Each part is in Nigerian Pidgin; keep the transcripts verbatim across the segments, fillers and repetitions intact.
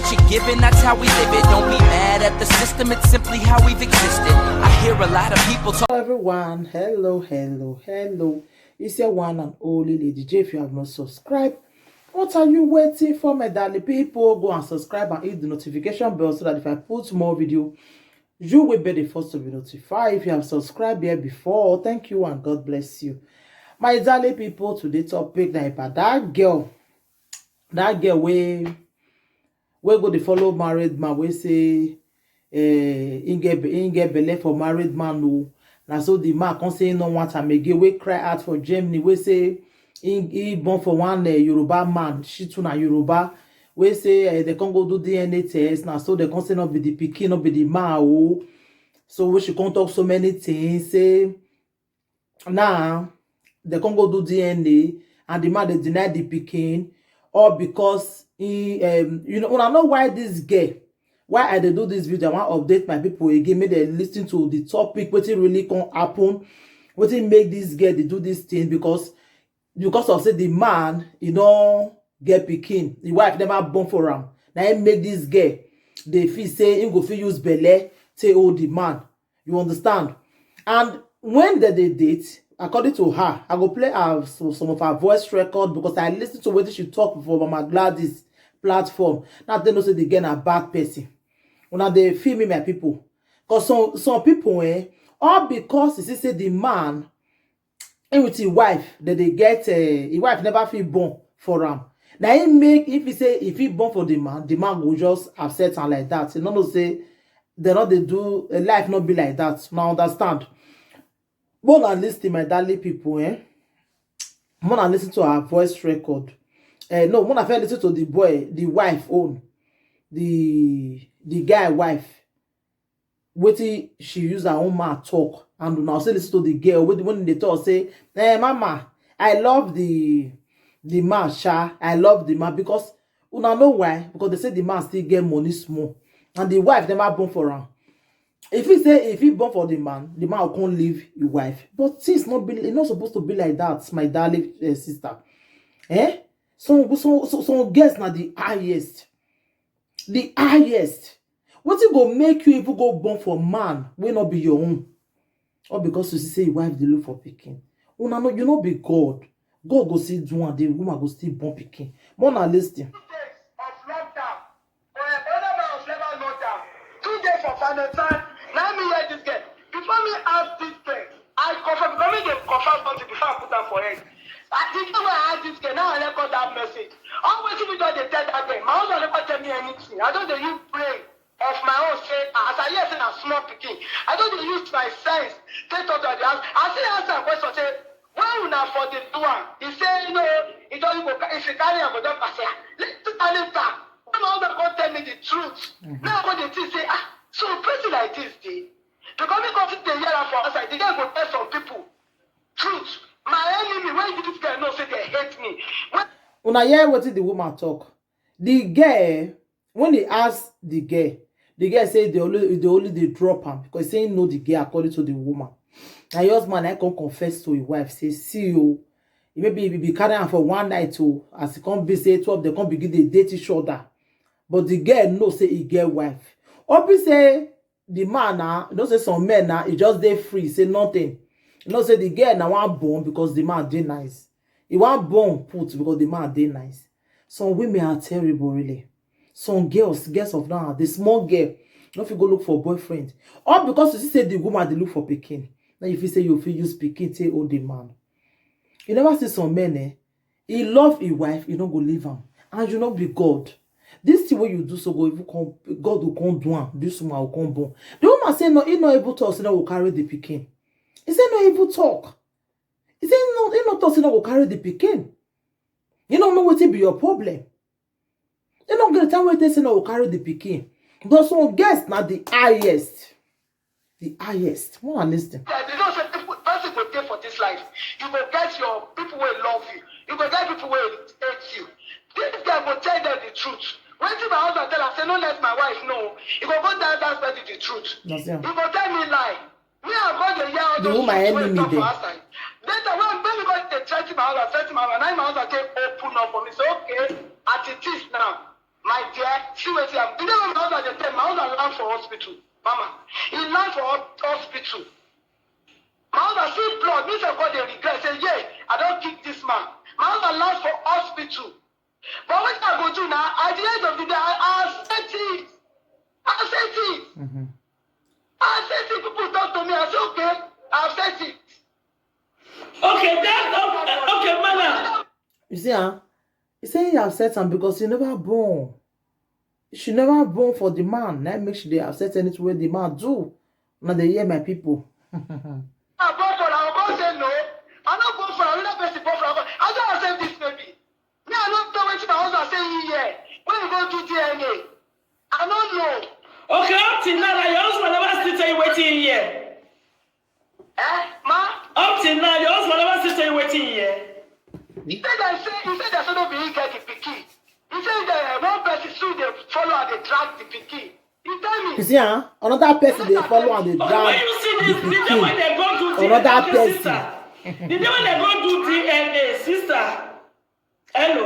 She giving, that's how we live it. Don't be mad at the system, it's simply how we've existed. I hear a lot of people talk. Hello everyone, hello, hello, hello. It's your one and only Lady J. If you have not subscribed, what are you waiting for, my darling people? Go and subscribe and hit the notification bell so that if I put more video, you will be the first to be notified. If you have subscribed here before, thank you and God bless you. My darling people, today topic na about that girl, that girl wey wey go dey follow married man wey say eh, he get be- he get belle for married man o. Na so the man come say he no want am again, wey cry out for Germany, wey say he he born for one eh, Yoruba man, she too na Yoruba, wey say eh, they come go do D N A test, na so they come say no be the pikin, no be the man o. So wey she come talk so many things, say now they come go do D N A and the man dey deny the pikin, all because he um you know una know why this girl, why I dey do this video, I wan update my people again, make dem listen to the topic, wetin really come happen, wetin make this girl dey do this thing, because because of say the man e no get pikin, the wife never born for am, na im make this girl dey feel say im go fit use belle take hold the man. You understand? And when dem dey date, according to her, I go play her so- some of her voice record because I listen to wetin she talk for Mama Gladys platform. Now they know say the girl na bad person. Una dey feel me, my people? Because some some people eh, all because you see say the man him with him wife, dem dey get uh, him wife never fit born for am. Na him make, if he say if he born for the man, the man go just accept am like that. You no know say they no dey do uh, life no be like that. Now understand? More na listen, my darling people, eh? More na listen to her voice record. Uh, no, more na first listen to the boy, the wife own, the the guy wife. Wetin she use her own mouth talk, and una still listen to the girl wey when dey talk say, eh, mama, I love the the man sha, I love the man, because una know why? Because they say the man still get money small and the wife never born for am. If he say if he born for the man, the man go come leave his wife, but things not be e not supposed to be like that, my darling uh, sister. Eh? Some some some some girls na the highest, the highest. Wetin go make you even go born for man wey no be your own? All because you see say your wife dey look for pikin. Una no, you no be God. God go still do am, the woman go still born pikin. More na listen. Two days of lockdown for Ebola virus never lockdown. Two days for Valentine. Now me hear this girl. Before me ask this girl, I confirm because me dey confirm something before I put am for head. I think the way I ask this girl, now I record that message. All wetin me don dey tell that girl, my husband never tell me anything. I don dey use brain of my own say, ah, as I hear say na small pikin, I don dey use my sense take talk to her. I still ask her question say, why una for dey do am? He say no, he don go if he carry am go don pass am. Later later, when my husband come tell me the truth, now I come dey think say, ah, so person like this dey, because me come fit dey hear am for outside, the guy go tell some people truth. My enemy, when you this guy know say they hate me. When Una hear wetin the woman talk? The girl, when he ask the girl, the girl say they only they only dey drop am because say he know the girl according to the woman. Na your husband na come confess to his wife say, see o, maybe he be carry am for one night o, as e come be say two of them come begin dey date each other, but the girl know say he get wife. Or be say the man na, you know say some men na e just dey free, say nothing. You know say the girl na wan born because the man dey nice. He wan born put because the man dey nice. Some women are terrible, really. Some girls, girls of now, the small girl, no fit go look for boyfriend. All because you see say the woman dey look for pikin. Now you fit say you fit use pikin take hold the man. You never see some men eh? He love his wife, he no go leave am. And you no be God. This thing wey you do so go even come, God go come do am. This woman go come born. The woman say no, he no even talk say no go carry the pikin. He say no even talk. He say no, he no talk say no go carry the pikin. You no know wetin be your problem. You no get the time wey they say no go carry the pikin. But some girls na the highest. The highest. More na listen. Like, you know say people, person go dey for this life. You go get your people wey love you. You go get people wey hate you. This guy go tell them the truth. Wetin my husband tell am say no let my wife know. He go go tell that person the truth. That's him. He go tell me lie. Me I go dey hear all The those woman things wey enemy talk dey. For outside. Later when when we go dey threaten my husband, threaten my husband, now my husband take open up for me say okay, as it is now. My dear, see wetin happen. The day wey my husband dey tell me, my husband land for hospital. Mama, he land for hos- hospital. My husband see blood. Me sef come dey regret. Say, yeah, I don kick this man. My husband land for hospital. But wetin I go do now? At the end of the day, I, I accept it. I accept it. Mhm. I accept it. People talk to me. I say, okay, I accept it. Okay, that okay, okay, madam. You see, huh? He say he upset am because he never born. She never born for the man. That make she dey upset anything wey the man do. Now they hear my people. I go for am, I go say no. I no go for am. Another person go for am. I don accept this baby. Me, I no know wetin my husband say he hear. When he go do D N A, I no know. Okay, up till now, na your husband never still tell you wetin he hear. Eh, ma? Up till now, your husband never still tell you wetin he hear. He said that say he said that say no be he get the pikin. He said that uh, one person still dey follow and dey drag the pikin. He tell me. You see, huh? Another person dey follow and dey Okay, when drag you see the this, the day when pikin. they go do D N A, Another okay, person. Sister, the day when they go do D N A, sister. Hello,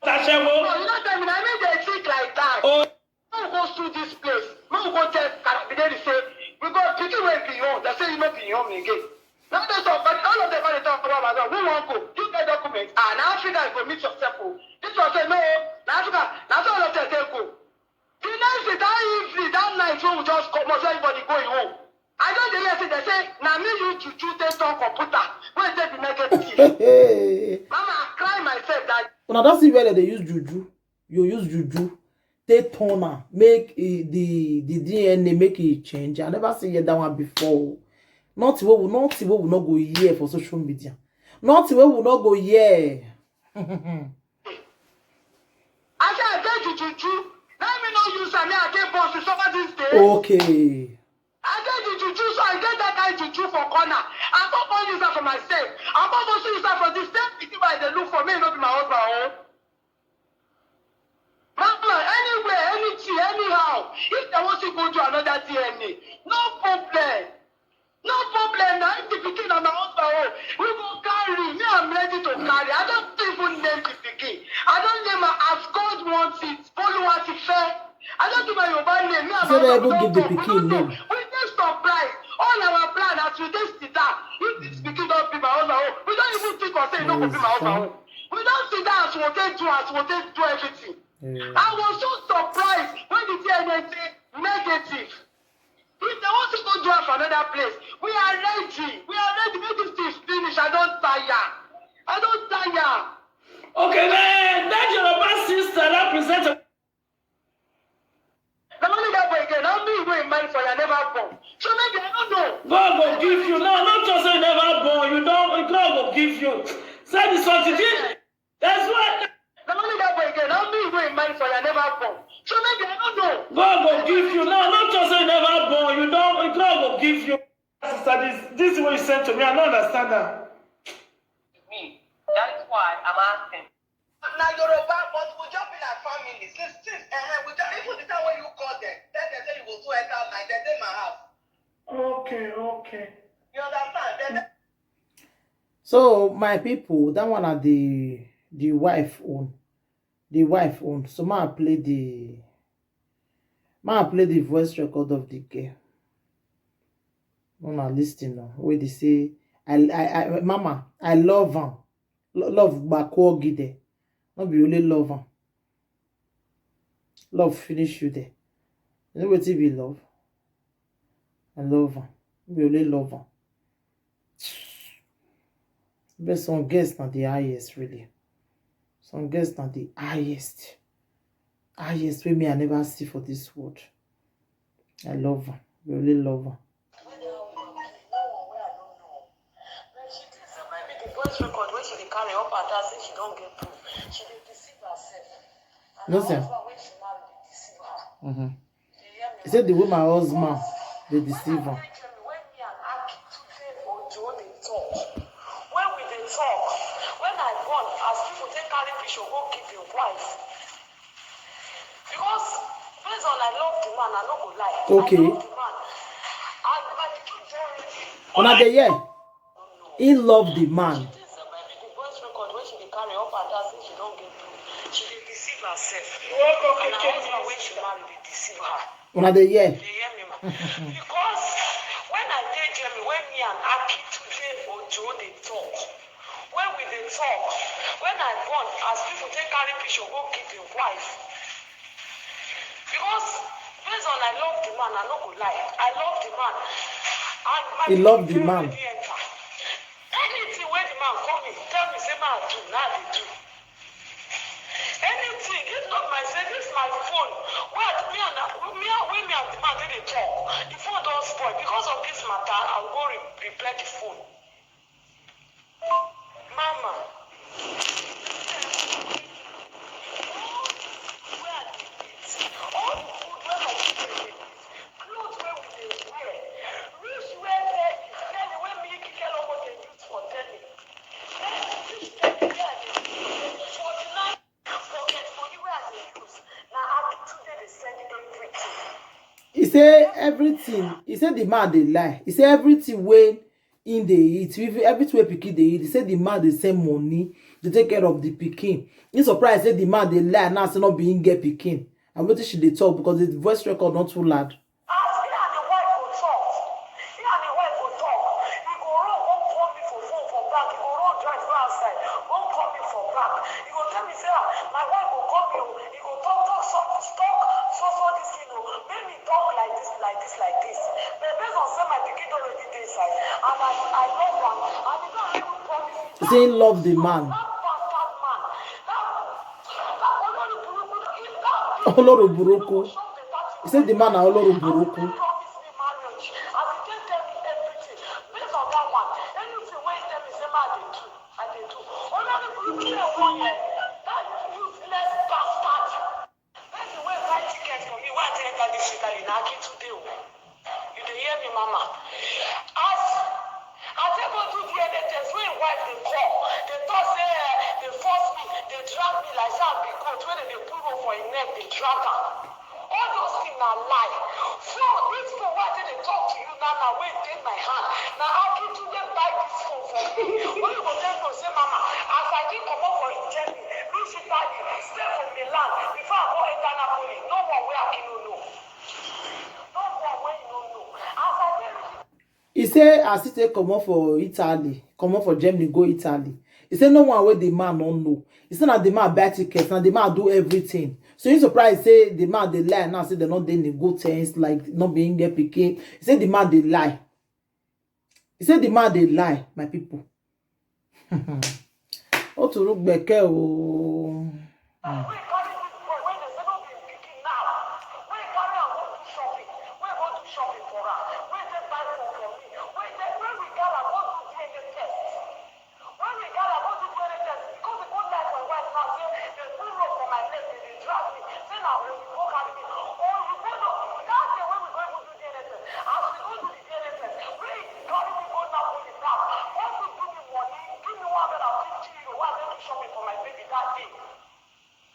Tashewo. No, you no tell me. Na me dey think like that. Oh, Make we go sue this place. Make we go tell Carabinieri say we go pikin wey be him own. They say he no be him own again. Now they talk, but all of them come dey talk about Amazon. Who wan go? You get document. Ah, na Africa you go meet yourself o. This one say no. Na Africa. Na so all of them take go. The next day, that evening, that night when we just comot, so everybody go him own. I just dey hear say they say na me use juju take turn computer wey take be negative. Mama, I cry myself that Una don see where they dey use juju. You use juju. Take turn am, make e, the the D N A make e change. I never see hear that one before. Nothing wey we nothing wey we no go hear for social media. Nothing wey we no go hear. I say I get the juju. Let me no use am. Me I get boss is over this day. Okay. I get the juju, so I get that kind juju for corner. I come come use am for myself. I come come see use am for this same pikin wey I dey look for. Me no be my husband o. Mama, anywhere, anything, anyhow, if they want to go do another D N A, no problem. No problem. Now if the pikin na my husband o, we go carry. Me, I'm ready to carry. I don't even name the pikin. I don't name her as God wants it. Oluwatife. I don't give my Yoruba name. Me and Say my they husband even don give the talk. We pikin don't know. Name. We dey surprise. All our plan as we dey sit down. If this pikin don be my husband o, we don't even think of say e no go be my husband o. We don sit down as we take do, as we take do everything. Yeah. I was so surprised when the D N A say negative. If they want to go do am for another place, we are ready. We are ready. Make this thing finish. I don tire. I don tire. Okay, man, that Yoruba sister, that presenter. The money that boy again, how me wey marry for you, I never born. So maybe I don't know. God go give you. No, not just say you never born. You don't. God go give you. Say the something. That's why. The money that boy again, how me wey marry for you, I never born. So maybe I don't know. God go give you. No, not just say you never born. You don't. God go give you. Sister, this this is what you sent to me. I don't understand that. Me. That is why I'm asking. Na Yoruba, but we just be like family. Since since uh, we just even the time when you call them, tell them say you go soon enter my, dem dey my house. Okay, okay. You understand? Then So my people, that one are the the wife own. The wife own. So ma play the ma play the voice record of the girl. Una listen now. Where they say, I, I, I, Mama, I love her. Lo- Love Bakwogide. Not be only love her. Love finish you there. You know what be love? I love her. Be only love her. But some girls not the highest, really. Some girls not the highest. Highest way me I never see for this world. I love her. Really love her. When that woman be no one wey I no know. But she think say maybe the voice record wey she dey carry up and down say she don get proof. She dey deceive herself. And No, her sir. Husband wey she marry dey deceive her. Mm-hmm. You dey hear me? He said the way my husband they When deceive I her. tell you, when me and Aki today Ojo dey talk, when we dey talk, when I born, as people take carry picture go give your wife. Because based on I love the man, I no go lie. Okay. I love the man. And my pikin don ready. Una dey hear? He love the man. This is maybe the voice record wey she dey carry up and down say she don get proof. She dey deceive herself. And her husband, when she married, they deceive her. Una dey hear? You dey hear me, ma? Because when I dey Germany, when me and Aki today Ojo dey talk, when we dey talk, when I born, as people take carry picture go give the wife. Because based on I love the man, I no go lie. I love the man. And my He love the pikin man. Already enter. Anything wey the man call me, tell me say ma do, na I dey do. Anything, if not my say this my phone, wey me and me and wey me and the man take dey talk, the phone don spoil. Because of this matter, I will go re repair the phone. Mama, all the food wey I dey eat, all the food wey my children dey eat, cloth wey we dey wear, reach where Teddy, Teddy wey me Kike Lomo dey use for Teddy. Then reach Teddy wey I dey use, forty-nine pocket money wey I dey use, na Akintunde dey send everything. He say everything. He say the man dey lie. He say everything wey him dey eat, if everything wey pikin dey eat, he say the man dey send money to take care of the pikin. He surprised say the man dey lie now, say no be him get pikin. And wetin she dey talk, because the voice record not too loud. As he and the wife go talk, he and the wife go talk, he go run, go call me for phone for back, he go run drive go outside, go call me for back. He go tell me say, "Ah, my wife go call me o, he go talk, talk, so, talk, so, so this thing o, make me talk like this, like this, like this." But based on say my pikin don already dey inside, and I, I love am, and he don even promise me. He say he love the man. That bastard man, that, that Olori Buruku, if that Olori Buruku. He say the man na Olori Buruku. Promise me marriage. As he take tell me everything. Based on that one, anything wey he tell me say ma dey do, I dey do. Olori Buruku dey one year. That useless bastard. Person wey buy ticket for me, wey I take enter this Italy, na Akintunde o. You dey hear me, mama? As I take go do D N A test, wey him wife dey call, dey talk say, eh, dey force me, dey drag me like say I be goat, wey dem dey put rope for him neck, dey drag am. All those things na lie. Phone, this phone wey I take dey talk to you now, now wey dey my hand, na Akintunde buy this phone for me. When you go take know say, mama, as I take comot for Germany, reach Italy, stay for Milan, before I go enter Napoli, no one wey Akin no know. No one wey he no know. As I take reach He say as he take comot for Italy, comot for Germany go Italy. He say no one wey the man no know. He say na the man buy tickets, na the man do everything. So he surprised say the man dey lie now, say dem no dey in good terms, like no be him get pikin. He say the man dey lie. He say the man dey lie, my people. Ó tún rú gbẹ̀kẹ́ o. Hmm. Wey carry this boy wey dey say no be him pikin now. Wey carry am go do shopping. Wey go do shopping for am. Wey take buy phone for me. Wey take, wey we gather go do D N A test. When we gather go do D N A test, because he go lie for him wife now, say dem put rope for my leg, dem dey drag me. Say na oyibo carry me. Oyibo no. That day wey we go even do D N A test, as we go do the D N A test, wey he carry me go Napoli now, come to give me money, give me one hundred and fifty euro, wey I take do shopping for my baby that day.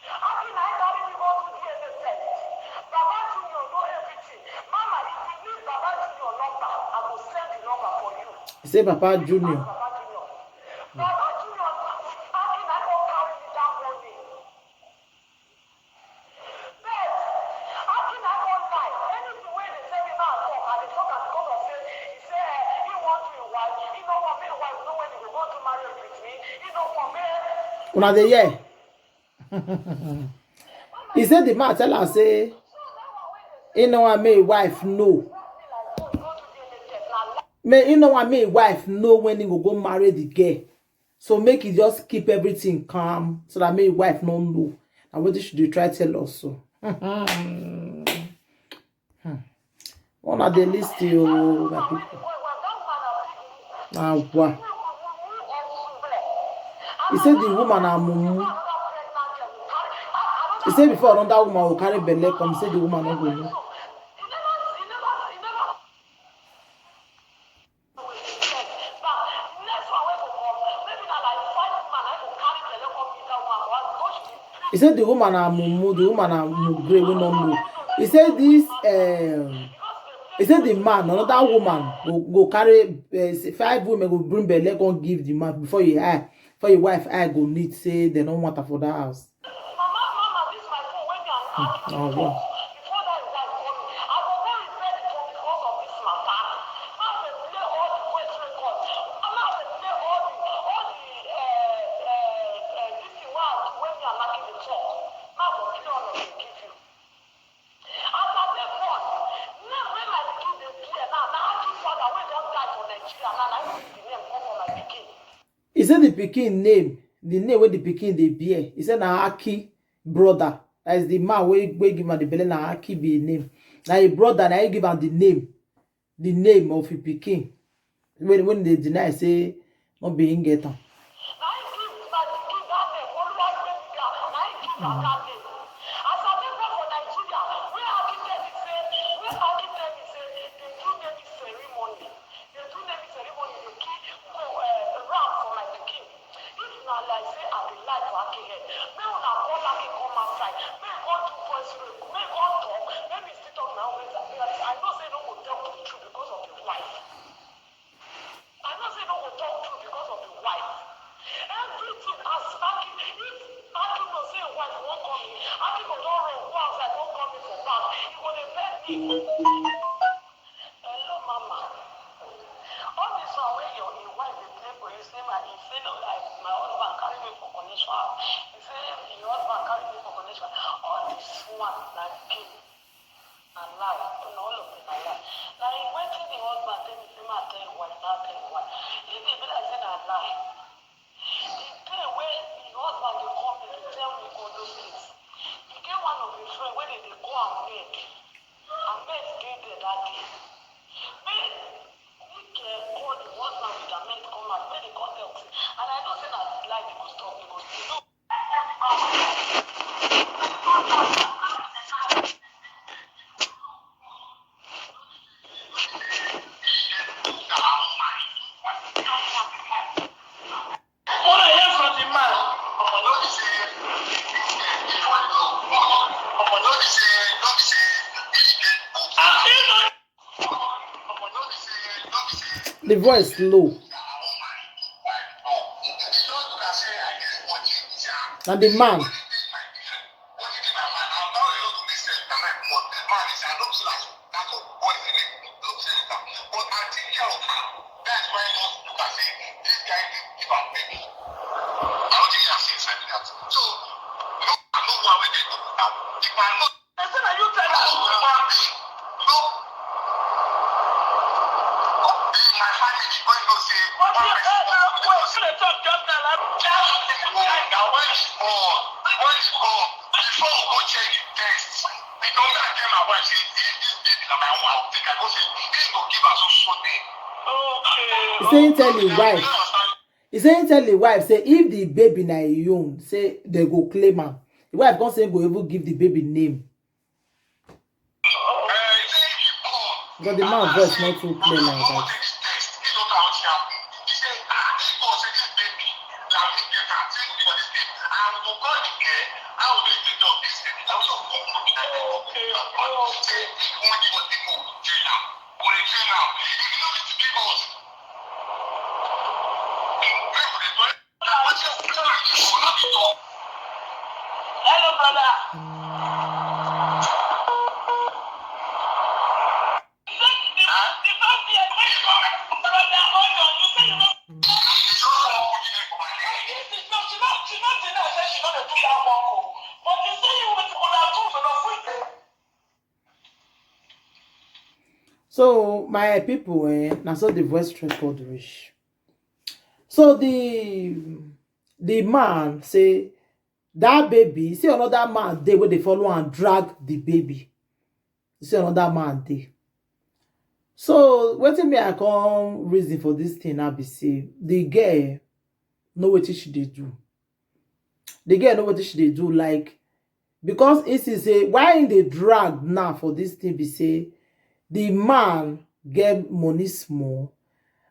Akin na him carry me go do D N A test. Baba Junior know everything. Mama, if you need Baba Junior number, I go send the number for you. He say Baba Junior. Baba Junior. Baba Junior, Akin na him come carry me that morning. But Akin na him come lie. Anything wey dey tell me now, I talk, I dey talk am because of say, he say, eh, he wan do him wife. He no wan make him wife know when he go go do marriage with me. He no wan make Una dey hear? He say the man tell am say he no wan make him wife know. May he no wan make him wife know when he go go marry the girl. So make he just keep everything calm so that make him wife no know. Na wetin she dey try tell us so. Hmm. Una dey listen o, my people. Na wa. He say the woman na mumu. He say before another woman go carry belle come, he say the woman no go know. He said the woman na mumu, the woman na mugre, we no know. He said this, um, he said the man, another woman go, go carry, uh, five women go bring belle come give the man before he eye, before his wife eye go need say they don't want her for that house. Mama, mama, this my phone wey me and Oh, yeah. Before that wife come in, I go go repair the phone because of this matter. Now they play all the voice record. Now they play all the all the uh, uh, uh, this thing wey I do when me and Lucky dey talk. Now go play all of them give you. As I dey born, name wey my pikin dey bear now na Aki father wey don die for Nigeria now na him bring the name come for my pikin. He say the pikin name, the name wey the pikin dey bear, he say na Aki brother. That is the man wey wey give am the belle na Aki be him name. Na him brother na him give am the name, the name of him pikin. When when they deny say no be him get am. Na him give my pikin that name, Oluwagbenga, na him give am that name. As I dey born for Nigeria, wey Aki tell me say, wey Aki tell me say, they do naming ceremony. They do naming ceremony, they kill go uh, ram for my pikin. If na like say I dey lie for Aki head, make una call Aki come outside. Make he come do voice record. Make he come talk. Make me still talk my own. I know say he no go tell the truth because of his wife. I know say he no go talk true because of his wife. Everything as Aki, if Aki know say his wife wan come in, Aki go don run go outside, don come in for back. He go dey beg me. Hello, mama. All this one wey your him wife dey play for you, say my he say no, like my husband carry me for connection. He say your husband carry me for connection. All this one na game. Na lie. No, all of them na lie. Na him wetin the husband tell me say ma tell him wife, na tell him wife. If e be like say na lie, the day wey the husband dey call me dey tell me all those things, e get one of him friend wey dey dey call Ahmed. Ahmed dey there that day. Make make uh, call the husband with Ahmed come out. Make the come tell me. And I know say na lie dey go stop dey go stay. No. The voice low. Na the man. Person na you tell am. Human being. No. Be my family. When you know say one person. Wait, wait, wait, talk just now. Like, na when she born. When she born. Before we go check the test. Because I tell my wife say if this baby na my own, I will take. I go say he go give her so so name. Okay. He say he tell him wife. He say he tell him wife say if the baby na him own, say they go claim am. The wife come say he go even give the baby name. But the man voice not too clear like that. Hello, brother. So my people, eh, na so the voice record reach. So the the man say that baby, see another man dey wey dey follow and drag the baby. See another man dey. So wetin me I come reason for this thing now be say the girl know wetin she dey do. The girl know wetin she dey do, like, because he see say why he dey drag now for this thing be say the man get money small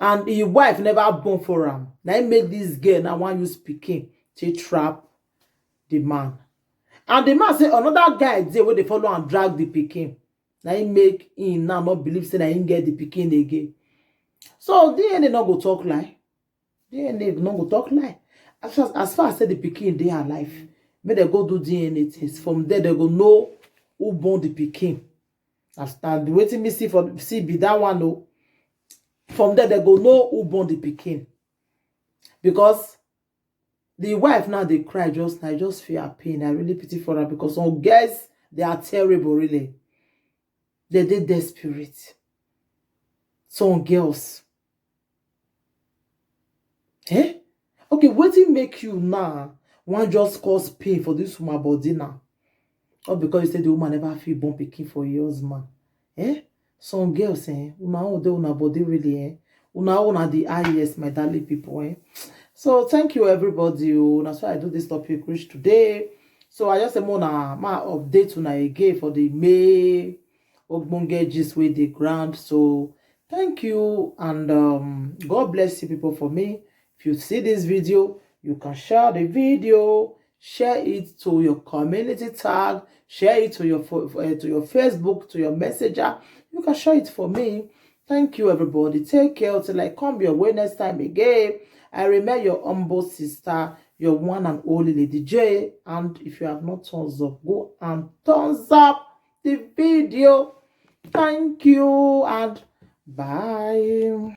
and his wife never born for am. Na him make this girl now wan use pikin take trap the man. And the man say another guy dey wey dey follow and drag the pikin. Na him make him now not believe say na him get the pikin again. So D N A no go talk lie. D N A no go talk lie. As far as, as far as say the pikin dey alive, Make dem go do D N A test. From there, dem go know who born the pikin. As na the wetin me see for see be that one o. From there, dem go know who born the pikin. Because the wife now dey cry just now. I just feel her pain. I really pity for her because some girls, they are terrible, really. They dey desperate. Some girls. Eh? Okay, wetin make you now wan just cause pain for this woman body now? All because you say the woman never fit born pikin for your husband. Eh? Some girls, eh? Una own dey una body really, eh? Una own na the highest, my darling people, eh? So thank you, everybody. Oh, that's why I do this topic reach today. So I just say more na my update una again for the May ogbonge gist wey dey ground. So thank you, and um, God bless you people for me. If you see this video, you can share the video, share it to your community tag, share it to your fo- uh, to your Facebook, to your messenger. You can share it for me. Thank you, everybody. Take care till I come your way next time again. I remain your humble sister, your one and only Lady J. And if you have not thumbs up, go and thumbs up the video. Thank you and bye.